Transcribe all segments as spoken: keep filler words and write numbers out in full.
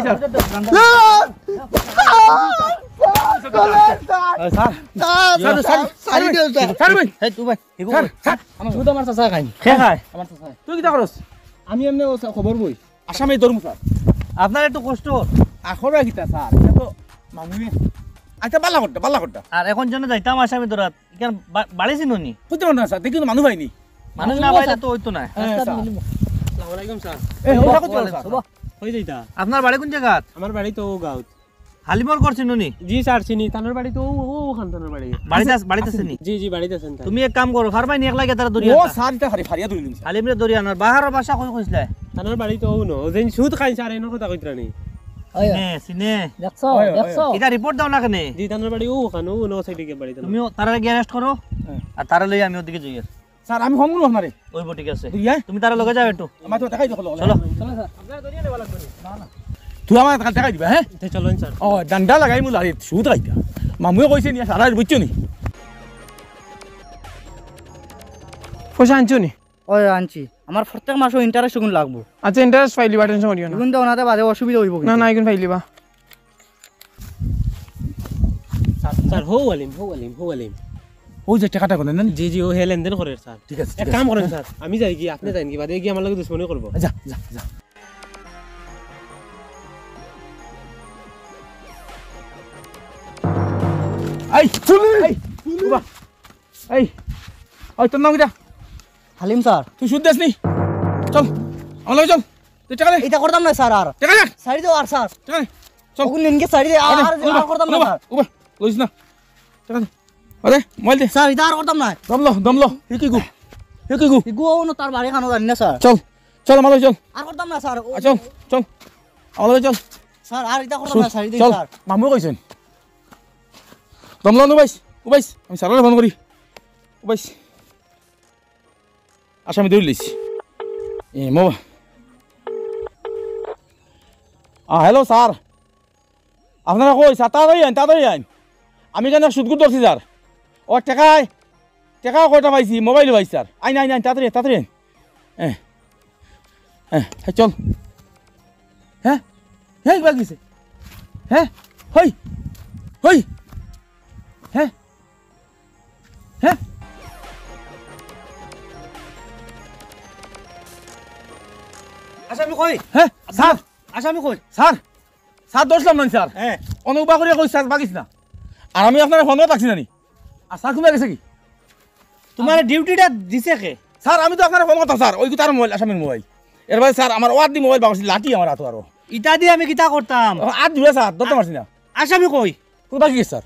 Sir, sir, sir, sir, sir, ভাই। এই, তুই ভাই, এগু স্যার, ভাই। স্যার, আমার শুধু আমার চাচা খাইন। কে খায়? আমার চাচা। তুই কিতা করস? আমি এমনে ও খবর বই। আসামি ধরমু স্যার। আপনার একটু কষ্ট। আখরা কিতা স্যার? এটা তো মামুয়ে। আচ্ছা, বালা করতা, বালা করতা। আর এখন জন্য যাইতাম আসামি ধরাত। ইখান বা-, বাড়ি চিনো নি? বুঝতে পারলাম না স্যার, দেখি তো মানুষ পাইনি। মানুষ না পাইলে তো অইতো না। হ্যাঁ, স্যার। আসসালামু আলাইকুম স্যার। এ, ওটা কোথায় স্যার? কই যাইতা? আপনার বাড়ি কোন জায়গাত? আমার বাড়ি তো ও গাঁওত। হালিমর ঘর চিনো নি? জি স্যার, চিনি। তানোর বাড়ি তো ও, ও ওখান তানোর বাড়ি। বাড়িত আস-, বাড়িত আছে নি? জি, জি, বাড়িত আছেন তাই। তুমি এক কাম করো, পারবায় নি একলা গিয়া তারা ধরিয়া ও আনতা? স্যার, এটা ফারি-, ফারিয়া ধরে নিন স্যার। হালিমরে ধরিয়া আনার। বাহারর বাসা কই কইছলায়? তানোর বাড়ি তো ও ন, ও যেন সুদ খাইন স্যার, এনো কথা কইতরা নি। অয়, অয়। চিনে, চিনে। দেখছো? অয়, অয়, দেখছো? অয়। ইটা রিপোর্ট দেও না কেনে? জি, তানোর বাড়ি ও ওখান, ও ন সাইডে গিয়া বাড়ি তানোর। তুমি তারারে গিয়া অ্যারেস্ট করো, হ্যাঁ। আর তারা লইয়া আমি ওদিকে যাই আর। স্যার, আমি ফোন করবো আপনারে। ওইব, ঠিক আছে। তুই, হ্যাঁ? তুমি তারা লগে যাও একটু। আমার তো দেখাই দেখো, চলো। চলো, স্যার। তুই আমার কাছে দেখাই দিবা, হ্যাঁ? তে চলো, স্যার। ও, ডান্ডা লাগাই মু লাড়িত, সুদ খাইতা। মামুয়ে কইছে নি, সারা বুঝছো নি? পয়সা আনছো নি? ওই আনছি। আমার প্রত্যেক মাসে ইন্টারেস্ট গুণ লাগবো। আচ্ছা, ইন্টারেস্ট পাইলিবা, টেনশন করিও না। এগুন দেও না, তে বাদে অসুবিধা অইব না, কিন্তু। না, এগুন পাইলিবা। স্যার, স্যার, হো আলিম, হো আলিম, হো আলিম। ওই যে টাকাটা করে নেন। জি, জি, ও হে লেনদেন করে, স্যার। ঠিক আছে, ঠিক এক আছে। কাম করেন, স্যার, আমি যাই কি, আপনি যাইন কি, বাদে গিয়া আমার লগে দুশমনি করবো। যা, যা, যা। এই, চুলি! এই, উবা। এই, ওই তোর নাম কিটা? হালিম স্যার। তুই সুদ দেস নি? চল, আমার লগে চল। তুই টাকা দে। এটা করতাম না স্যার আর। টাকা দে। ছাড়ি দেও আর স্যার। টাকা দে। চল। ওগুন নিনকে ছাড়ি দে, আর, আরে, আর, আর করতাম না উবা, স্যার। উবা, লইস না। টাকা দে। আরে, মোবাইল দে। স্যার, এটা আর করতাম না। দম ল, দম ল। হি কি গু? হি কি গু? হি গু, ও না, তার বাড়ি খানো জানি না স্যার। চল, চল, আমার লগে চল। আর করতাম না স্যার। ও আ, চল, চল। আমার লগে চল। স্যার, আর এটা করতাম চল, না স্যার, এই দিন চল। স্যার। মামু কইছেন। দম ল, উবাইস, উবাইস। আমি স্যাররে ফোন করি। উবাইস। আসামি ধরি লইছি। এ, মো-, আ, হ্যালো, স্যার। আপনারা কই, স্যার? তাড়াতাড়ি আইন, তাড়াতাড়ি আইন। আমি কেন সুদগুর ধরছি, স্যার। ও, টেকায়, টেকা কয়টা পাইছি, মোবাইলও পাইছি, স্যার। আইন, আইন, আইন, তাড়াতাড়ি, তাড়াতাড়ি আইন। এ, এ, এ, চল। হ্যাঁ? হ্যাঁ, বাগিছে। হ্যাঁ? হই, হই। হ্যাঁ? হ্যাঁ? আসামি কই? হ্যাঁ? স্যার। আসামি কই? স্যার। স্যার, ধরছিলাম না, স্যার। হ্যাঁ। অনেক উবা করিয়া কই, স্যার, বাগিস না। আর আমি আপনারে ফোন করতাম না নি। আর স্যার, ঘুমিয়ে গেছে কি? তোমার ডিউটিটা দিছে কে? স্যার, আমি তো আপনারে ফোন করতাম, স্যার। ওই তার মোবাইল, আসামির মোবাইল। এর বাদে, স্যার, আমার ওয়ার দি মোবাইল বাগছি, লাঠি আমার হাতো আরো। ইটা দি আমি কিতা করতাম? ও, আর দিবে, স্যার, ধরতে পারছি না। আসামি কই? কোথায় গিয়ে, স্যার?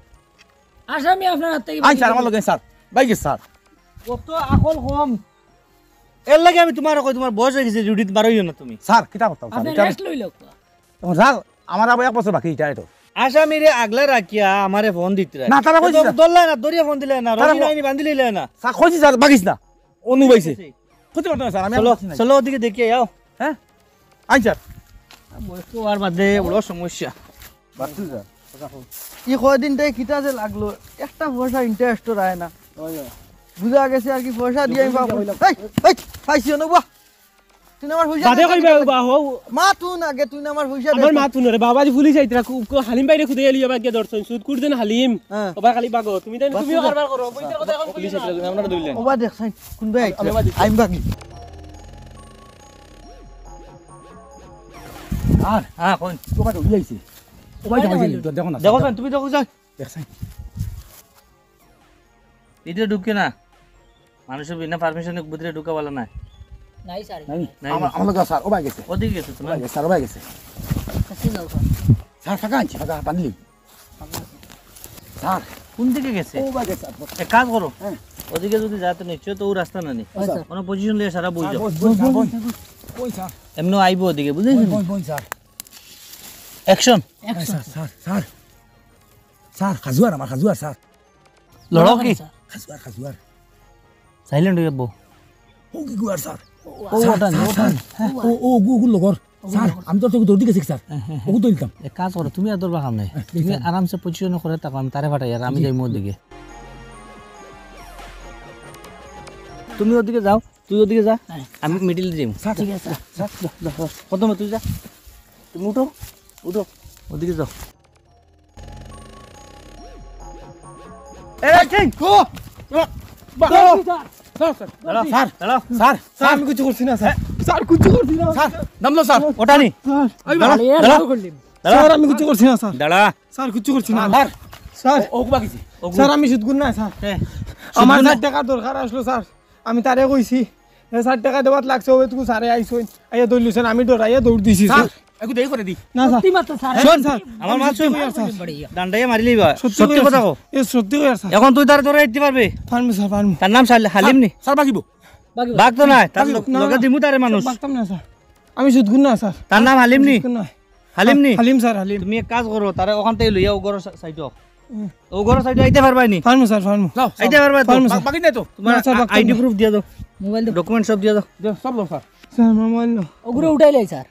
আসামি আপনার হাত থেকে আই, স্যার, আমার লগে, স্যার। ভাই গেছে, স্যার। কত আকল কম। এর লাগি আমি তোমারে কই, তোমার বয়স অই গেছে, ডিউটিত বারইও না তুমি। স্যার, কিতা করতাম, স্যার? আপনি এটা রেস্ট লইল। এখন স্যার, আমার আবার এক বছর বাকি, এটা, এটা। আসামিরে আগলা রাখিয়া আমারে ফোন দিতে রাখ। না, তারা কইছে, স্যার। দল্লা না, দরিয়া ফোন দিলে না, তারা রবি কো- নাইনি বান্ধিলে না। স্যার, কইছি, স্যার, বাগিস না। অনু বাইছে। কইতে পারতো না, স্যার, আমি চলো, আর বলছি না। চলো, ওদিকে দেখিয়া আও। হ্যাঁ? I, sir. বয়স তো আর বাদে বড় সমস্যা। বাচ্চু স্যার। ই কয়দিন তাই কিতা যে লাগলো, একটা পয়সা ইন্টারেস্ট রায় না। ওই, ওই। বুঝা গেছে আর কি, পয়সা দিয়ে আমি পাবো। এই, এই, পাইছি না, বাহ। তুই না আমার পয়সা বাদে দে, কইবা, বাবা, হো। মা তুই না আগে, তুই না আমার পয়সা দে। আমার মা তুই না রে, বাবা, যে পুলিশ আইতরা, কু-, কু-, হালিম বাইরে খুদে এলিও, বাগে ধরছইন, সুদ কুড় দেন হালিম। হ্যাঁ। ওবা খালি বাগো, তুমি তাই, বাস তুমিও যা। কারবার করো, বইতে কথা এখন পুলিশ আইতরা, তুমি আমরা ধরলেন। ওবা দেখছইন, কোন ভাই আইতরা? আমি বাগি। আইম বাগি। আর, হ্যাঁ, কোন? ওবা তো উড়ি আইছে। ওবা দেখো, দেখো না, দেখো স্যার। তুমি দেখো স্যার। দেখছইন? ভিতরে ঢুকে না। মানুষের বিনা পারমিশনে ভিতরে ঢুকা বলা নাই। নাই স্যার। নাই? নাই, আমার, নাই। আমার লগে স্যার, ওবা গেছে। ওদিকে গেছে তো, ওবা না? গেছে, স্যার, ওবা গেছে। কাছে যাও স্যার। স্যার, ফাঁকা আনছি, ফাঁকা, বান্ধলি। স্যার। কোন দিকে গেছে? ওবা গেছে, স্যার। এক কাজ করো। হ্যাঁ। ওদিকে যদি যাতে নিশ্চয় তো ও রাস্তা না নেই। আচ্ছা। কোনো পজিশন লিয়ে সারা বই স্যার, যাও। বই, বই, স্যার, বই। কই স্যার? এমনি আইবো ওদিকে, বুঝলি? বই, বই, বই, স্যার। অ্যাকশন। হ্যাঁ, স্যার, স্যার, স্যার। স্যার, খাজুয়ার, আমার খাজুয়ার, স্যার। লড়ো কি? খাজুয়ার, খাজুয়ার। সাইলেন্ট হয়ে যাবো। ও কি গুয়ার, স্যার? ও, স্যার, ওটা স্যার, নেই, ওটা স্যার। নেই। ও, ও, ওগু, ওগু লগর। স্যার, আমি তোর থেকে দৌড়ি গেছি, স্যার। হ্যাঁ, হ্যাঁ, হ্যাঁ। ওগু দৌড়িতাম। এক কাজ করো, তুমি আর দৌড়বা কাম নাই। হ্যাঁ, তুমি স্যার। আরামসে পজিশনে করে থাকো, আমি তারে পাঠাই, আর আমি জি। যাই মোর দিকে। তুমি ওদিকে যাও, তুই ওদিকে যা, হ্যাঁ। আমি মিডিল দিয়ে যাই। স্যার, ঠিক আছে, স্যার। স্যার, যা, যা, যা। প্রথমে তুই যা। তুমি উঠো। উঠো, ওদিকে যাও। এই, এই, ও, বা-, দাঁড়াও। দাঁড়াও, স্যার। দাঁড়াও, স্যার। দাঁড়াও। স্যার, স্যার, আমি কিচ্ছু করছি না, স্যার। স্যার, কিচ্ছু করছি না। স্যার, নাম লো, স্যার। ওটা নি। স্যার, এই দাঁড়া, বাবা, দাঁড়া। দাঁড়া। স্যার, আমি কিচ্ছু করছি না, স্যার। দাঁড়া। স্যার, কিচ্ছু করছি না। স্যার। স্যার। ও, ও বাকি আছে। স্যার, আমি সুদগুর না, স্যার। হ্যাঁ। আমার সুদগুর না। ষাট টাকা দরকার আসলো, স্যার। আমি তারে কইছি, এ ষাট টাকা দেওয়াত লাগছে, ওই তুকু স্যারে আইছইন। আইয়া দৌড় দিছেন, আমি ডরাইয়া দৌড় দিছি, স্যার, স্যার। একটু দেরি করে দি। না, স্যার। সত্যি মাতো, স্যার। শোন, স্যার, আমার মাত শুন। সত্যি কইয়ার, স্যার। ডান্ডাইয়া মারি লিবা। সত্যি সত্যি কইয়ার, কথা স্যার। কও। এ সত্যি কইয়ার, স্যার। এখন তুই তারে ধরে আইতে পারবে? পারমু, স্যার, পারমু। তার নাম শাল-, হালিম নি? স্যার, বাগিব। বাঘ তো নাই, তার বাগিব। লো-, না, লগে না। দিমু তারে মানুষ। বাগতাম না, স্যার। আমি সুদগুর না, স্যার। তার নাম হালিম নি? সুদগুর না। হালিম নি? হালিম, স্যার, হালিম। তুমি এক কাজ করো, তারে ওখান থেকে লইয়া ও ঘরর সা-, সাইডো। হুম। ও ঘরর সাইডো আইতে পারবায় নি? পারমু, স্যার, পারমু। যাও, আইতে পারবায় তো? পারমু, স্যার। বাকি নাই তো? তোমার না, স্যার, আ-, বাগতাম আইডি না। প্রুফ দিয়া দাও। মোবাইল দাও। ডকুমেন্ট সব দিয়া দাও। দেও, সব লও, স্যার। ওগুলো উঠাই লাই, স্যার।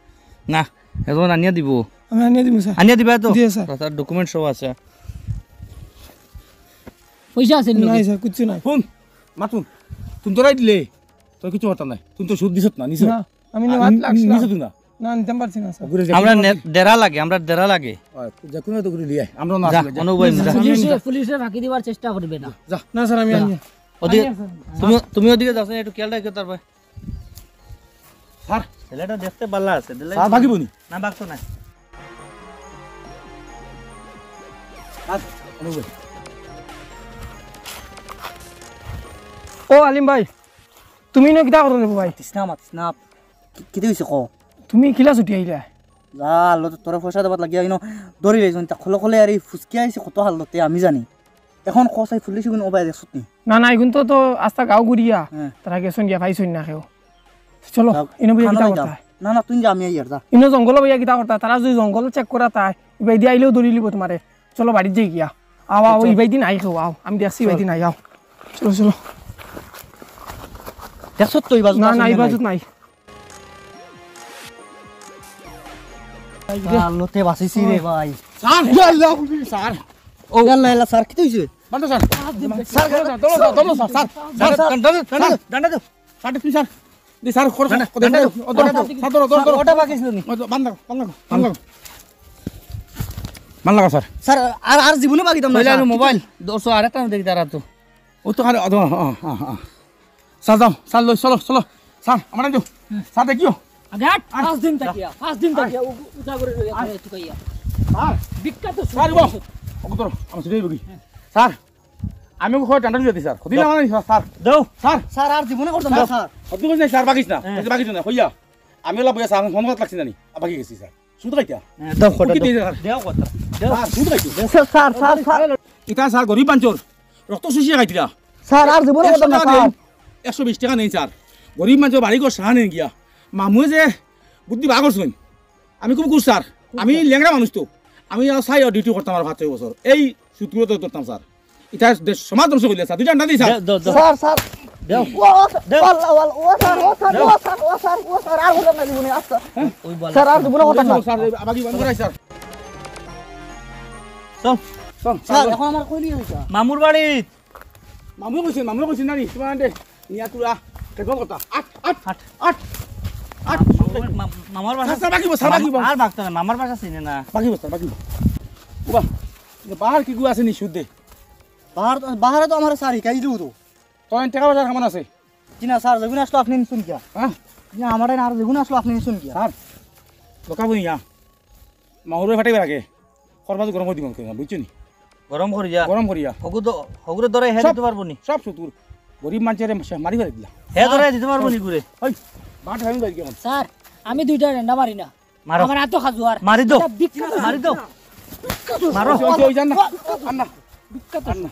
না, এখন আনিয়া দিব। আমি আনিয়া দিমু, স্যার। আনিয়া দিবা তো? জি, স্যার। তার ডকুমেন্ট সব আছে। পয়সা আছে নি? নাই, স্যার, কিচ্ছু নাই। হুন, মাতুন, তুমি তো রাইট দিলে, তোর কিচ্ছু করতাম নাই। তুমি তো সুদ দিছত না, নিছো? না, আমি নেওয়াত লাগছি না। নিছো তুমি না? না, নিতাম পারছি না, স্যার। ওগুলো যে আমরা কোনো নে-, ডেরা লাগে, আমরা ডেরা লাগে। ওই, যে কোনো তো করে লিয়ে আয়। আমরা না যা, আসলে যা। অনুভব যা, না। স্যার, আমি পুলিশে, যা। পুলিশে ফাঁকি দিবার চেষ্টা করবে না। যা। না, স্যার, আমি যা। আনি। ওদিকে, আমি, স্যার। তুমি, তুমি ওদিকে যাও, একটু খেয়াল রাখিও তারপরে। স্যার। ছেলেটা দেখতে ভালা আছে, দিলে স্যার, বাগিব নি? না, বাগতো না। স্যার, অনুভব। ও আলিম ভাই, তুমি ইনো কিতা করো রে ভাই? মাতিস না, মাতিস না। কি, কিতা অইছে ক? তুমি কিলা ছুটি আইলা? যা, আল্লাহ তো তোরে পয়সা দেবার লাগিয়া ইনো ধরি লইছইন, তা খলো খলে আর এই ফুসকি আইছে কত হালতে আমি জানি। এখন ক চাই পুলিশ ইগুন ওবায় দেখছত নি? না, না, ইগুন তো, তো আস্তা গাঁও ঘুরিয়া, হ্যাঁ। তারা গেছইন গিয়া পাইছইন না কেউ। চলো, যাও, ইনো বইয়া খানো কিতা নাই করতা? যাও। না, না, তুই যা, আমি আইয়ার, যা। ইনো জঙ্গলো বইয়া কিতা করতা? তারা যদি জঙ্গল চেক করা তাই, ইবাইদি আইলেও ধরি লিব তোমারে। চলো, বাড়িত যাই গিয়া। আও, আও, আচ্ছা। ইবাইদি নাই কেউ, আও। আমি দেখছি, চল। ইবাইদি নাই, আও। চলো, চলো। দেখছত তো, ই বাজু না, না, ই বাজুত নাই। আল্লাহ, তে বাঁচিছি রে ভাই। স্যার, ইয়া আল্লাহ, স্যার। ও। ইয়া আল্লাহ, ইয়া আল্লাহ, স্যার, কিতা অইছে? বান্ধো, স্যার। স্যার, স্যার, দৌড়ো, স্যার, দৌড়ো, sir, sir. Sir, sir, sir, sir, sir, sir, sir, sir, sir, sir, ধরো, ধরো, স্যার, ধরো, ধরো। ওটা বাকি ছিল নি? বান্ধো, বান্ধো, বান্ধো। বান্ধো, স্যার। স্যার, আর, আর জীবনে বাগিতাম না, কইলা স্যার। মোবাইল, দোস্ত, আরেকটা দেখি তারা তো। ও তো খালি, ও তো, ও, ও, ও। স্যার, যাও, স্যার, লই, চলো, চলো। স্যার, আমার আনছো। স্যার, দেখিও। আগে আট, পাঁচ দিন থাকিয়া, পাঁচ দিন থাকিয়া, উ-, উজা করে রইয়া আয়। খাইয়া তুকাইয়া। স্যার। বিখ্যাত স্যার, সুন্দর গো। সুন্দর। ওকে ধরো, আমার ছুটি হইব কি? স্যার, আমি ওকে কয় ডান্ডা দিয়ে দিই, স্যার। ক্ষতি না দাও। মানে, স্যার, স্যার। দাও। স্যার। স্যার, আর জীবনে করতাম না, স্যার। ক্ষতি করিস না, স্যার, বাগিস না। হ্যাঁ। বাগিস না, কইয়া। আমি ওলা বইয়া, স্যার, আমি ফোন করাত লাগছি না নি। বাগি গেছি, স্যার। শুধু খাইতা? হ্যাঁ, দাও, কটা কি দাও। দিয়ে, স্যার? দাও, কটা। দাও। স্যার, শুধু খাইতে। Sir, sir, sir, sir. ইতা, স্যার, গরিব মানুষর রক্ত শুষিয়া খাইতরা। স্যার, আর জীবনে একশো করতাম না, টাকা স্যার। দেন, একশো বিশ টাকা নেই, স্যার। গরিব মানুষর বাড়ি ঘর সারা নেই গিয়া। মামুয়ে যে বুদ্ধি বার করছইন। আমি খুব খুশ, স্যার। আমি লেংড়া মানুষ তো। আমি আর চাই আর ডিউটি করতাম আর পাঁচ ছয় বছর। এই সুদগুলো তো ধরতাম, স্যার। ইটা দেশ সমাজ ধ্বংস করিলে, স্যার। দুইটা আন্ডা দিই, স্যার। দেও, দেও, দেও। Sir, sir. দেও। ও, ও, আল্লাহ, আল্লাহ, ও, স্যার, ও, স্যার, দেও। ও, স্যার, ও, স্যার, ও, স্যার, আর বললাম না জীবনে, আচ্ছা। হ্যাঁ? ওই বল। স্যার, আর জীবনে করতাম না। স্যার, এই আবার কি বন্ধ করাই, স্যার? চল। চল, স্যার, চল। এখন আমার কই নিয়ে যাইতা? মামুর বাড়ি। মামু কইছেন, মামু কইছেন না নি? তোমার আন্ডে নিয়া তুরা। কেবল কথা। আট, আট, আট। আট। আট। মামুর, মা-, মামার বাসা। স্যার, স্যার, বাকি বল, স্যার, বাকি বল। আর বাগতো না, মামার বাসা চিনে না। বাকি বল, স্যার, বাকি বল। বাবা, বাহার কি গু আছে নি শুদ্ধে? বাহার, বাহারে তো আমার স্যার হিকাই দিও তো। তোর টাকা পয়সা কেমন আছে? জি না স্যার, যেগুন আসলো আপনি নিছুন গিয়া। হ্যাঁ? জি না, আমার আর যেগুন আসলো আপনি নিছুন গিয়া। স্যার, বোকা বই ইয়া। মাহুরে ফাটাইবার আগে খরবাজ গরম করে দিব, বুঝছো নি? গরম করিয়া? গরম করিয়া। হগু দ-, হগুরে ধরে হে সব, দিতে পারবো নি? সব সুতুর। গরিব মানুষের মারি ফেলে দিলা। হে ধরে দিতে পারবো নি ঘুরে? ওই, বাট ভাঙি যাই কেমন? স্যার, আমি দুইটা ডান্ডা মারি না। মারো। আমার এত খাজুয়ার। মারি দাও। এটা বিখ্যাত মারি দাও। বিখ্যাত মারো। ওই, ওই, ওই, যান না। আর না। বিখ্যাত আর না।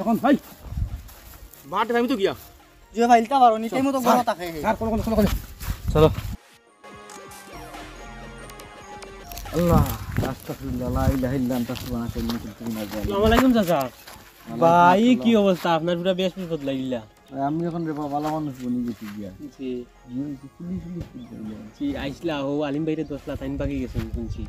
এখন, হেই। বাট আমি তো গিয়া। যে ভাই, ইলতা পারো নি, চল, টাইমও তো স্যার, বড় থাকে। স্যার, কোনো, কোনো, কোনো, কোনো। চলো। আল্লাহ, আস্তাগফিরুল্লাহ, লা ইলাহা ইল্লা আনতা সুবহানাকা ইন্নী কুনতু মিনাজ জালিমিন। আসসালামু আলাইকুম চাচা। ওয়ালাইকুম ভাই, আসসালাম। কি অবস্থা? আপনার পুরা বেশ বিপদ লাগিলা। ভাই, আমি এখন রে বাবা ভালা মানুষ বনি গেছি গিয়া। জি। আমি ওই যে পুলিশ, পুলিশ, পুলিশ বলে। জি, আইসলা, ও আলিম ভাইরে দশলা, তাইন বাকি গেছেন, শুনছি।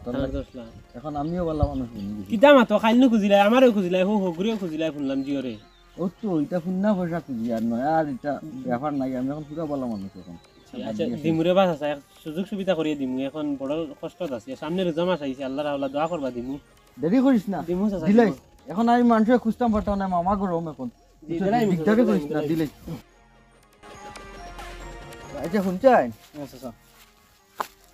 তাহলে তার দশলা। এখন আমিও ভালা মানুষ বনি গেছি। কিতা মাতো, খাইল নু খুঁজিলাই, আমারেও খুঁজিলাই, হো, হগুরেও খুঁজিলাই, শুনলাম জি ওরে। ও তো, এটা পুণ্যা পয়সা খুঁজি আর নয়, আর এটা ব্যাপার নাই, আমি এখন পুরা ভালা মানুষ এখন। আচ্ছা, দিমুরে বা চাচা, এক সুযোগ সুবিধা করিয়া দিমু। এখন বড় কষ্টত আছি, সামনে রোজা মাস আইছে, আল্লাহর হাওলা দোয়া করবা দিমু। দেরি করিস না। দিমু চাচা, দিলাই। দিমু। এখন আমি মানষরে খুজতাম পারতাম না, মামা গরম এখন। জি, দিলাই, দিগদারি দিলাই, করিস না, দিলাই। দিলাই। আচ্ছা, হুনছইন? আচ্ছা, আচ্ছা।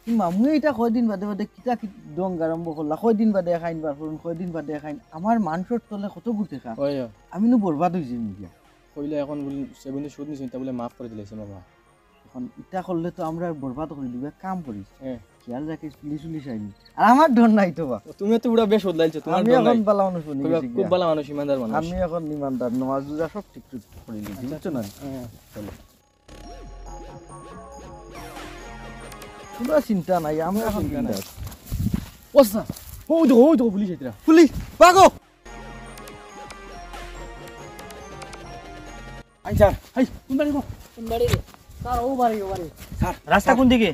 ই মামুয়ে ইটা কয়দিন বাদে বাদে কিতা কি ঢং আরম্ভ করলা? কয়দিন বাদে এক আইন বার করইন, কয়দিন বাদে এক আইন। আমার মানষর তলে কত গুটে খা। ওই, ওই। আমি নু বরবাদ অইছি মিয়া। কইলা এখন বুলে সেভেন সুদ নিছইন, তা বুলে মাফ করি দিলাইছে মামা। এখন ইটা করলে তো আমরারে বরবাদ করি দিবা, এক কাম করিস। হ্যাঁ। খেয়াল রাখিস, পুলিশ উলিশ আইবো। আর আমার ডর নাই তো বা। ও, তুমি তো পুরা বেশ বদলাইছো, তোমার আমি ডর এখন নাই। বালা মানুষ বনি গেছি খুব গিয়া। বালা মানুষ, ইমানদার মানুষ। আমি এখন ইমানদার, নামাজ রোজা সব ঠিক ঠিক করি নিছি, আচ্ছা, বুঝছো না? হ্যাঁ। চলো। কোনো চিন্তা নাই, আমি এখন চিন্তা নাই। বিন্দাস। ও স্যার, ওই দেখো, ওই দেখো পুলিশ আইতরা। পুলিশ, ভাগো। আই স্যার, হাই, কোন বাড়ি গো? কোন বাড়ি রে? স্যার, ও বাড়ি, ও বাড়ি। স্যার, রাস্তা কোন দিকে?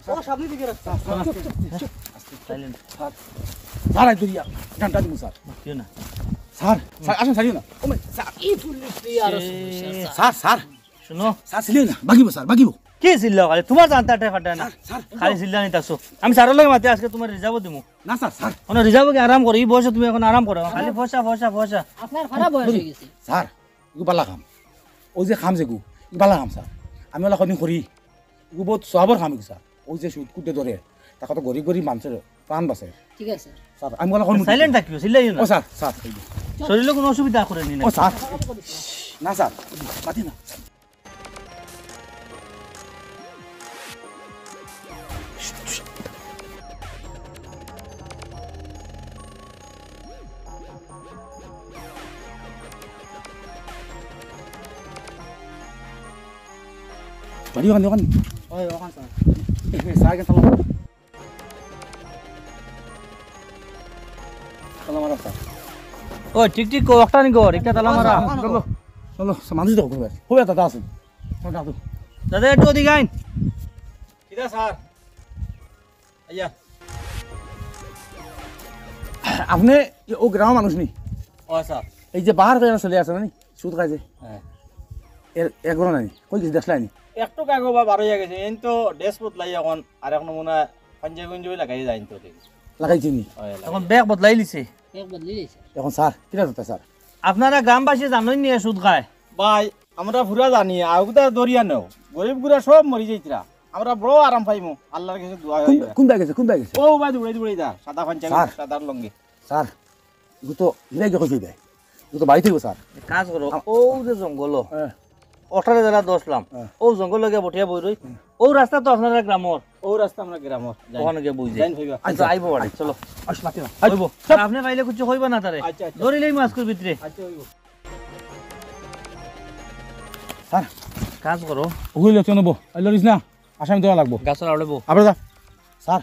ও, সামনের দিকে রাস্তা। স্যার, স্যার, আস্তে, আস্তে, আস্তে। সাইলেন্ট। স্যার, স্যার, আই দরিয়া, ডান্ডা দিমু স্যার। কেউ না। স্যার, স্যার, আসেন, স্যার, ইও না। ও মাই, স্যার। ই পুলিশ রে, আরো এ, সমস্যা, স্যার। Sir, sir. শুনো। স্যার, চিল্লাইও না, বাগিবো স্যার, বাগিবো। কি চিল্লাও খালি? তোমার জানটা আটে ফাটা না। স্যার, স্যার, খালি চিল্লানি তাছো। আমি স্যারর লগে মাতি আজকে তোমার রিজার্ভও দিমু। না স্যার, স্যার। কোনো রিজার্ভও কি আরাম করো? ই বয়সে তুমি এখন আরাম করো। খালি পয়সা, পয়সা, পয়সা। আপনার খারাপ বয়স হয়ে গেছে। স্যার, ইগু বালা কাম। ওই যে কাম যেগু, ই বালা কাম স্যার। আমি ওলা কদিন করি। ইগু বহুত সওয়াবর কাম ইগু স্যার। ওই যে সুদ কুটে ধরে, তা কত গরিব গরিব মানুষর প্রাণ বাঁচে। ঠিক আছে। স্যার, আমি ওলা কদিন করি। সাইলেন্ট থাকিও, চিল্লাইও না। ও স্যার, স্যার, এই যে। শরীরে কোনো অসুবিধা করে নি না? ও স্যার, না স্যার, মাতি না। বাড়ি ওখানে, ওখানে। ওই, ওখানে স্যার। এ, এ, স্যার, এখানে সালাম। তালা মারা, স্যার। ওই, ঠিক ঠিক কও, একটা নি ঘর, একটা তালা মারা। চলো, চলো, মানুষ দেখো, খুব আছে। খুব আছে, দাদা আছে। দাদা, একটু ওদিকে আইন। কিতা, স্যার? আইয়া। আপনে ও গ্রামর মানুষ নি? ও, স্যার। এই যে বাহার কইয়া ছেলে আছে না নি? সুদ খায় যে। হ্যাঁ। এর, এর ঘরো নাই। কই গেছে, দেখলায় নি? একটু আগে বা বার অইয়া গেছে। এইন তো ড্রেস বদলাই এখন, আর এক নমুনা পাঞ্জাবি উঞ্জাবি লাগাই যায় তো দেখি। লাগাইছে নি? ওই, লাগাই। এখন ব্যাগ বদলাই লিছে। ব্যাগ বদলাই লিছে। এখন স্যার, কিতা কথা স্যার? আপনারা গ্রামবাসী জানইন নি এ সুদ খায়? ভাই, আমরা পুরা জানি, আগুদা দরিয়া নেও। গরিব গুরা সব মরি যাইতরা। আমরা বড় আরাম পাইমু, আল্লাহর কাছে দোয়া কোন, হইবা। কোন ভাই গেছে, কোন ভাই গেছে? ও ভাই, দৌড়াই দৌড়াই যা, সাদা পাঞ্জাবি, স্যার। সাদার লুঙ্গি। স্যার, ইগু তো হিরাই গিয়া কইছে ভাই। ইগু তো বাড়ি থাকবো, স্যার। এক কাজ করো, আ- ও যে জঙ্গল, হ্যাঁ। ওটারে যারা দশলাম, হ্যাঁ। ও জঙ্গল লগে বটিয়া বই রই। হুম। ও রাস্তা তো আপনারা গ্রামর। ও রাস্তা আমরা গ্রামর। যাই। ওখানে গিয়া বই যাই। যাই ভাইবা। আচ্ছা, আইবো বাড়ি, চলো। আচ্ছা, মাতিও। হইবো। আর আপনে পাইলে কিছু কইবা না তারে। আচ্ছা, আচ্ছা। ধরিলেই মাছ করবি ভিতরে। আচ্ছা, হইবো। স্যার। কাজ করো। ওগুলো লেখতে নেবো। আর লড়িস না। আসামি ধরা লাগবো। গাছর আড়ে বউ। আবার যা। স্যার,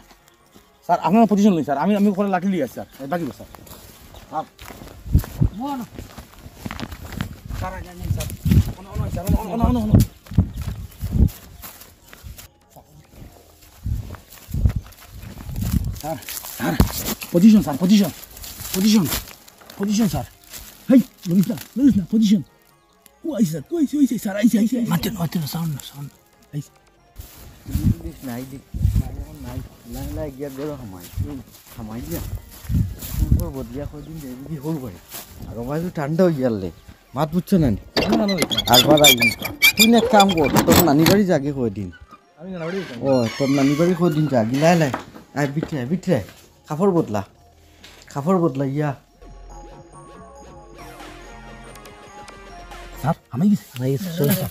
স্যার, আপনার পজিশন লই, স্যার। আমি, আমি করে লাঠি লিয়ে আসি, স্যার। এই বাকি বস, স্যার। স্যার। বল। স্যার, আগে আগে, স্যার। অনো, অনো, স্যার, অনো, অনো, অনো, অনো। Sir, sir, position, sir, position. Position, position, sir. হেই, লড়িস না, লড়িস না, পজিশন। ও আইছে, স্যার, ও আইছে, ও আইছে, স্যার, আইছে, আইছে, আইছে। মাতে না, মাতে না, সাউন্ড না, সাউন্ড না। আইছে। ইংলিশ নাই দেখি, নাই, এখন নাই। লাই, লাই, গিয়া গেল হামাই। হুম। হামাই গিয়া। এখন পর বদলিয়া কয়দিন যাইবি কি হল ভাই? আর ভাই তো ঠান্ডা হয়ে গেলে। মাত বুঝছো না নি? না, না, না, না। আর বার আইবি। তুই না এক কাম কর, তোর নানি বাড়ি যাগে কয়দিন। আমি নানি বাড়ি যাইতাম। ও, তোর নানি বাড়ি কয়দিন যাগে। লাই, লাই। আয়, ভিতরে আয়, ভিতরে আয়। কাপড় বদলা। কাপড় বদলা, ইয়া। স্যার, হামাই গেছে। হামাই গেছে, চলো, স্যার।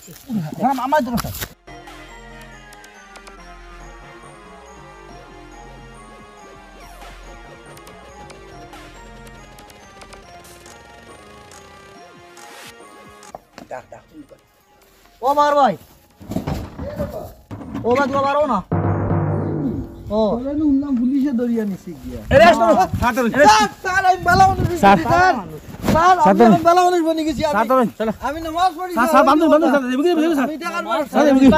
স্যার, আমার ধরো, স্যার। ডাক, ডাক, তুমি কর। ও বার ভাই। ও ভাই, তুমি বারো না। ও। ওরে নু উল্লাম পুলিশে ধরিয়া নিছে গিয়া। এরে, আসো, স্যার, ধরুন। স্যার, স্যার, আমি ভালো মানুষ হইছি, স্যার। স্যার। স্যার, আমি স্যার, ধরুন। এখন ভালো মানুষ বনি গেছি আমি। স্যার, ধরুন। চলো। আমি নামাজ পড়ি, স্যার, স্যার, স্যার, বান্ধব, বান্ধব, স্যার, দেবী, দেবী, স্যার। আমি টাকার বার স্যার, দেবী। ছাড়ি দিছি।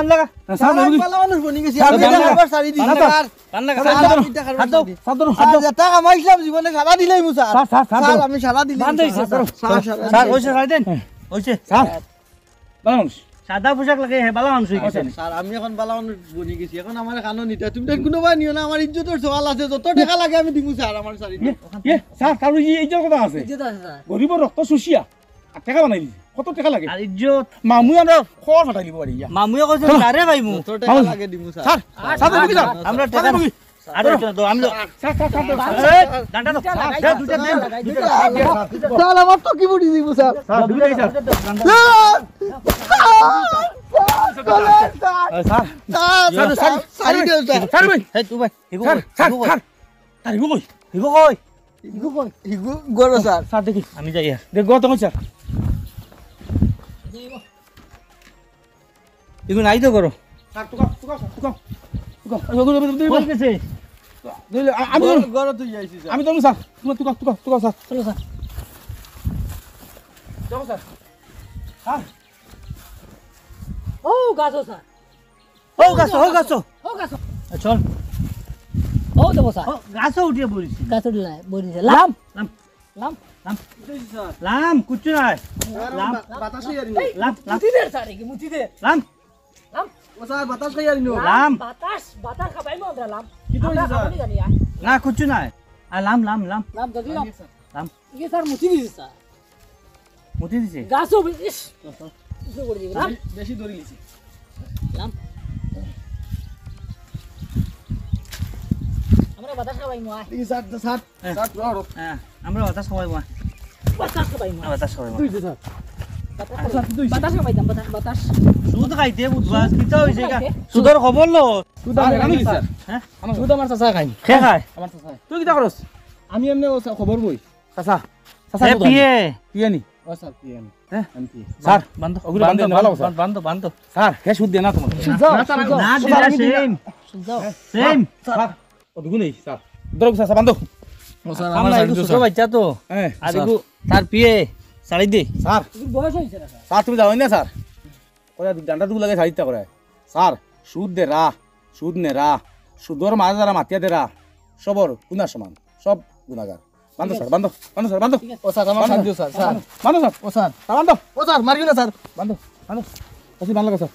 স্যার, আমি স্যার, টাকার বার ছাড়ি দিছি। স্যার, আমি স্যার, টাকার বার ছাড়ি দিছি। স্যার, স্যার, স্যার, ধরুন। স্যার, আমি টাকার বার ছাড়ি দিছি। স্যার, ধরুন, স্যার, ধরুন। যেটা কামাইছিলাম জীবনে সারা দিলাইমু, sir. Sir, sir, sir, sir, ধরুন। আমি সারা দিলাইমু, বান্ধব, স্যার। স্যার, ধরুন। Sir, sir, sir, sir. ওই স্যার, রাইট দেন। হ্যাঁ। ওই স্যার। স্যার। ভালো মানুষ। সাদা পোশাক লাগে, হে বালা মানুষ অই গেছে। স্যার, আমি এখন বালা মানুষ বনি গেছি, এখন আমার কানো নিতা, তুমি তাই কোনো ভাই নিও না, আমার ইজ্জতর সওয়াল আছে, যত টেকা লাগে আমি দিমু স্যার, আমার শাড়ি। ইয়ে, ইয়ে, স্যার, তার ওই যে ইজ্জতর কথা আছে। ইজ্জত আছে স্যার। গরিবর রক্ত শুষিয়া আর টেকা বানাই দিছে। কত টেকা লাগে? আর ইজ্জত। মামু আমরা খবর ফাটাই দিব বাড়ি গিয়া। মামুয়ে কইছে, চলো। "আরে ভাই মু।" যত টেকা লাগে দিমু স্যার। স্যার, স্যার, দেখি স্যার। আমরা স্যার, টেকা দেখি। আরে, এটা তো আমি তো স্যার, স্যার, স্যার, স্যার। এই, ডান্ডা তো। স্যার, দুইটা দেন। স্যার, আমার তো কি বুঝি দিব স্যার? স্যার, দুইটাই স্যার। স্যার! স্যার! এই, sir. Sir! Sir, sir, sir, sir, sir, sir, ভাই। এই, তুই ভাই, হিগু স্যার, কই? স্যার, হিগু কই? স্যার। তার হিগু কই? হিগু কই? হিগু কই? হিগু গরো স্যার। স্যার, দেখি। আমি যাই আর। দেখ, গো, তখন স্যার। ইগু নাই তো করো। স্যার, তুকাও, তুকাও, স্যার, তুকাও। তুকাও। এই, ওগুলো, ওগুলো, ওগুলো। কই গেছে? দিলে, আ-, আমি গরো, ধরুন। গরো তুই আইছিস, স্যার। আমি ধরুন, স্যার। তুকাও, তুকাও, তুকাও, তুকাও, স্যার। চলো, স্যার। যাও, স্যার। স্যার। ও, গাছো, স্যার। ও, গাছো, ও, গাছো। ও, গাছো। এ, চল। ও, দেবো, স্যার। ও, গাছো উঠিয়া পড়িস। গাছো উঠিয়া নাই, পড়িস। লাম। লাম। লাম। লাম। কিতা অইছে, স্যার? লাম, কুচ্ছু নাই। স্যার, লাম। বা-, বাতাস অইয়া দিল। এই, লাম, লাম। মুতি দে, স্যার, কি মুতি দে। লাম। লাম। ও, স্যার, বাতাস খাইয়া দিল। লাম। বাতাস, বাতাস খাবাইমু আমরা, লাম। কিতা অইছে, আমরা স্যার? খাবানি জানি, আয়। না, কুচ্ছু নাই। আ, লাম, লাম, লাম। লাম, জলদি লাম। লাম। ইয়ে, স্যার, মুতি দিছে, স্যার। মুতি দিছে? গাছও বি-, ইস। ইসে করে দিবে, লাম। বে-, বেশি দৌড়ি লিছি। লাম। আমরা বাতাস খাবাইমু, আয়। এই স্যার, স্যার, হ্যাঁ। স্যার, ধরো। হ্যাঁ, আমরা বাতাস খাবাইমু, আয়। বাতাস খাবাইমু। হ্যাঁ, বাতাস খাবাইমু। দুই দে, স্যার। বাতাস আচ্ছা, খাবাইমু। দুই। বাতাস খাবাইতাম, বাতাস, বাতাস। সুদ খাইতে বুঝবাস, কিতা অইছে গা? খাইতে? সুদর খবর লো। সুদ আমি জানি, স্যার। হ্যাঁ? আমার সুদ আমার চাচা খাইন। কে খায়? আমার চাচা। তুই কিতা করস? আমি এমনে ও খবর বই। চাচা, চাচা এ, কোথায়? পিএ। পিএ নি? ও স্যার, পিএ নি। হ্যাঁ? আমি পিএ। স্যার, বান্ধ, ওগুলো বান্ধ, বান্ধ, ভালো বান্ধ, স্যার। বান্ধ, বান্ধ। স্যার, হে সুদ দে না তোমার। সুদ যাও, না, স্যার, সুদ যাও। না, সুদ দিলে আমি দিই না। সেম। সুদ যাও। সেম। স্যার, ওটুকু নেই, স্যার। ধরো, স্যার, স্যার, বান্ধো। ও স্যার, আমরা আমার একটু শাড়ি তো, ছোট স্যার। বাচ্চা তো। হ্যাঁ, আর স্যার। একটু তার পিএ শাড়ি দে। স্যার। এগুর বয়স হয়েছে না, স্যার। স্যার, তুমি যাও না, স্যার। ওরা ডান্ডা টুকু লাগে শাড়িটা করে। স্যার, সুদ দে রা, সুদ নে রা, সুদর মাঝে যারা মাতিয়া দে রা, সবর গুনার সমান, সব গুনাগার। বান্ধো স্যার, বান্ধো, বান্ধো স্যার, বান্ধো। ও স্যার, আমার বান্ধো শাড়ি দিও স্যার, স্যার। বান্ধো স্যার। ও স্যার। স্যার, বান্ধো। ও স্যার, মারিও না স্যার। বান্ধো, বান্ধো। বেশি ভালো লাগা স্যার।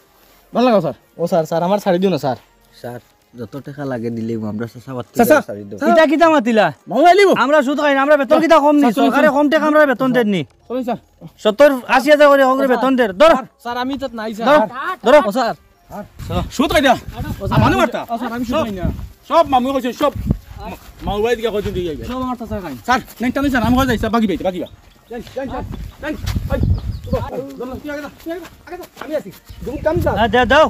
ভালো লাগা স্যার। ও স্যার, স্যার, আমার শাড়ি দিও না স্যার। স্যার, যত টেকা লাগে দিলে আমরা চাচা বাদ চাচা। শাড়ি দেব। ইটা কিতা মাতিলা? মামু আইলিব। আমরা সুদ খাই না, আমরা বেতন কিতা কম নি? স্যার, চলুন, সরকারে চলুন। কম টেকা আমরা বেতন দেন নি। চলুন স্যার। সত্তর আশি হাজার করে হকরে বেতন দের। ধর। স্যার, আমি তো নাই স্যার। ধর। ধর। ও স্যার। সুদ খাই দিয়া। ও স্যার, আমানু আমি, মারতা। ও স্যার, আমি সুদ সব, খাই না। সব মামু কইছে, সব। মা-, মামু ভাই দিকে কইছে দিয়ে যাইবে। সব আমার চাচা খাই। স্যার, নেন, টানি স্যার, আমি কই যাই, স্যার, বাকি ভাই, বাকি ভাই। যাই, যাই, যাই, যাই। এই, তুই আগে যা, তুই আগে যা, আগে যা, আমি আছি। তুমি টানি স্যার। হ্যাঁ, দে, দাও।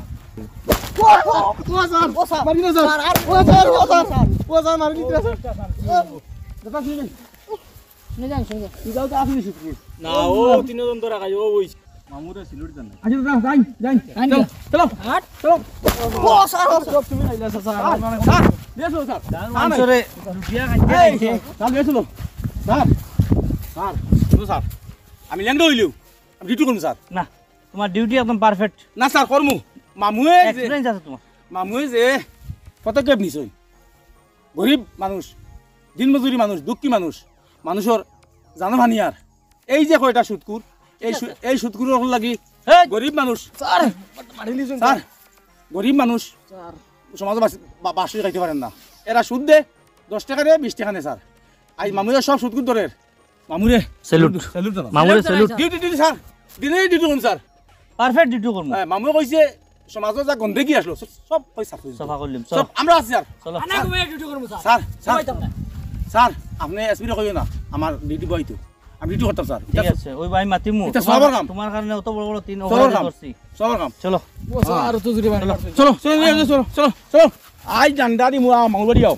ও, ও, ও স্যার, ও স্যার, মারি না স্যার। স্যার, আর ও স্যার, ও স্যার, ও স্যার, মারি দিতে স্যার। ও, দাদা, শুনে যান। শুনে যান, শুনে যান। তুই যাও তো, আপনি শুক্র। না, ও তিনজন তো রাখা, ও ওই। মামুরা সিলুট দেন না। আচ্ছা, দাদা, যাই, যাই। যাই, চলো, যাই। চলো। আট। চলো। ও, স্যার, ও, স্যার। তুমি আইলা, স্যার, স্যার, স্যার, আমার স্যার, বেশ হলো, স্যার। স্যার, স্যার, মানসরে লুটিয়া খাইতে এই, খাইতে। স্যার, বেশ হলো। স্যার, স্যার, শুনো, স্যার। আমি ল্যাংড়া হইলেও আমি ডিউটি করবো, স্যার। না, তোমার ডিউটি একদম পারফেক্ট। না, স্যার, করমু। মামুয়ে যে, এক্সপিরিয়েন্স আছে তোমার। মামুয়ে যে পদক্ষেপ নিছইন, গরিব মানুষ, দিনমজুরি মানুষ, দুঃখী মানুষ, মানুষর জানো ভানিয়ার। এই যে কয়টা সুদকুর, এই সু-, এই সুদকুর লাগি এই! গরিব মানুষ, স্যার, মারি লিছইন, স্যার, স্যার। গরিব মানুষ স্যার। সমাজে বাস-, বা-, বাস করে খাইতে পারেন না। এরা সুদ দে, দশ টেকা দে, বিশ টেকা নে, স্যার। আজ মামুয়ে সব সুদকুর ধরের। মামুরে, স্যালুট। স্যালুট জানাও। মামুরে স্যালুট। Duty, duty, sir. দিনে ডিউটি করুন, স্যার। পারফেক্ট ডিউটি করুন। হ্যাঁ, মামুয়ে কইছে, সমাজে যা গন্ডগি আসলো, সব, সব কই সাফ হইছে। সাফা করলাম, সব। সব, আমরা আছি, স্যার। চলো। আনা ঘুমিয়ে ডিউটি করবো, স্যার। Sir, sir. ঘুমাইতাম না। স্যার, আপনি এসপি রে কইও না, আমার ডিউটি বয় তো। আমি ডিউটি করতাম, স্যার। ঠিক আছে, ওই ভাই মাতিমু। এটা তোমার, সবার কাম। তোমার কারণে অত বড় বড় তিন সবার ওভার কাম। করছি। সবার কাম। চলো। ও, স্যার, আরো তো জুড়ে বাড়ি চলো, মারছে। চলো, চলো, চলো, চলো, চলো। আই ডান্ডা দিমু, আ, মামুর বাড়ি আও।